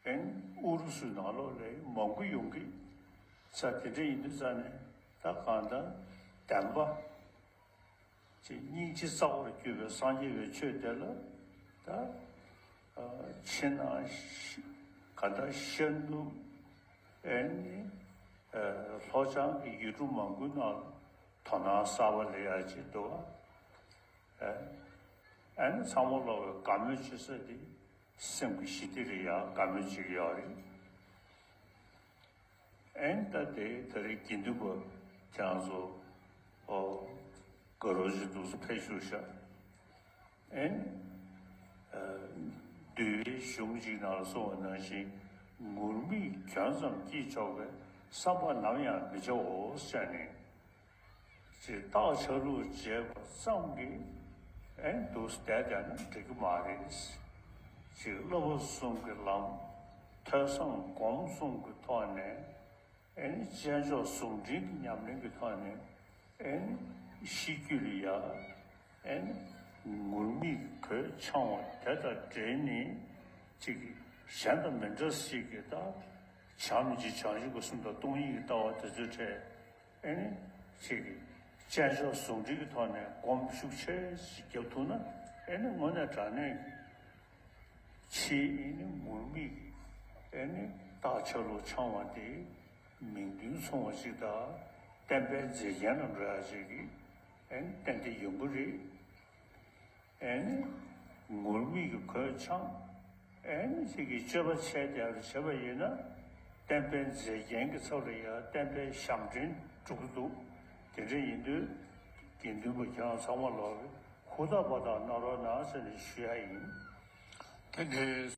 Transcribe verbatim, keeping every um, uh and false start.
ཨུ་རུ་སུའི་ནང་ལོགས་ལ་མང་པོ་ཡོང་གི། ས་དེ་འདྲ་ཡིན་དུས་ཙང་ནས་ད་གང་ལྟར་བདེན་པ་ཅིག་སྙིང་རྗེ་རྩ་བར་གྱུར་པའི་སངས་རྒྱས་པའི་ཆོས་དེ་ལ་ད་ཕྱི་ནང་གང་ལྟར་ཤར་ནུབ་ཨེ་ནི་ལྷོ་བྱང་གི་ཡུལ་གྲུ་མང་པོའི་ནང་ལ་དོ་སྣང་གསར་པ་སླེབས་ཡག་ཅིག་འདུག་ཨ། ཨེ་ནི་ཚང་མ་ལོག་གི་དགའ་མོས་བྱེད་ས་དེ་སེམས་ཀྱི་ཞི་བདེ་རེད་ཡ། དགའ་མོས་བྱེད་ཀྱི་ཡོད་རེད། ཨེ་ནི་ད་དེ་ད་རེས་དགེ་འདུན་པ་ཁྱེད་རང་ཚོ་ཨོ་དགའ་རོགས་ཅིག་འདུག་སེ་ཕེབས་བཞུགས་ཤག་ཨེ་ནི་འདུལ་བའི་གཞུང་གཅིག་ནང་ལ་གསུངས་པ་ནང་བཞིན་ངུར་སྨྲིག་གྱོན་ཙམ་སྐྱེས་ཆོག་པའི་བསམ་པ་ནམ་ཡང་མི་བྱའོ་ཟེར་ནས། ཅེས་རྟགས་ཆ་ལུགས་བྱས་པ་ཙམ་གྱིས་ཨེ་འདུག་བསྡད་བསྡད་ན་འགྲིག་གི་མ་རེད། ཅེས་བསླབ་པ་གསུམ་གྱི་ལམ། ཐོས་བསམ་སྒོམ་གསུམ་གྱི་ཐོག་ནས་ཨེ་ནི་དཔྱད་འཇོག་ཟུང་འབྲེལ་གྱི་ཉམས་ལེན་གྱི་ཐོག་ནས་ཨེ་ནི་ཤེས་རྒྱུད་ལ་ཡ་ཨེ་ནི་ངུར་སྨྲིག་གོས་འཆང་བ་དེ་དང་འབྲེལ་ནས་ཅིག་གཞན་དང་མི་འདྲ་ཞིག་གི་ད་བྱམས་ཀྱི་བྱང་ཆུབ་ཀྱི་གསུང་དང་སྟོང་ཉིད་ཀྱི་ལྟ་བ་དེ་ཚོའི་གྲས། ཨེ་ནི་ཅིག་དཔྱད་འཇོག་ཟུང་འབྲེལ་གྱི་ཐོག་ནས་སྒོམ་ཤུགས་ཆེ་ཞིག་རྒྱབ་ཐུབ་ན་ཨེ་ནི་དངོས་གནས་དྲང་གནས་ཆེས་ཨེ་ནི་ངུར་སྨྲིག་ཨེ་ནི་རྟགས་ཆ་ལུགས་འཆང་བ་དེ་མིང་དོན་མཚུངས་པ་ཞིག་དང་བསྟན་པའི་མཛེས་རྒྱན་ལ་འགྲོ་ཡག་ཅིག་གི་ཨེ་ནི་ཏན་ཏན་ཡོང་གི་རེད། ཨེ་ནི་ངུར་སྨྲིག་གི་གོས་འཆང་། ཨེ་ནི་ཅིག་གི་སྤྱོད་པ་འཆལ་བསྡད་པ་བྱས་པ་ཡིན་ན་བསྟན་པའི་མཛེས་རྒྱན་གྱི་ཚབ་ལ་ཡང་བསྟན་པའི་ཞབས་འདྲེན་འགྲོ་གི་འདུག་དེ་འདྲ་ཡིན་དུས་དགེ་འདུན་པ་ཁྱེད་རང་ཚང་མ་ལོག་གི་ཧུར་ཐག་པ་དང་གནང་རོགས་གནང་ཟེར་ནས་ཞུ་ཡ་ཡིན། དེ་འདྲའི།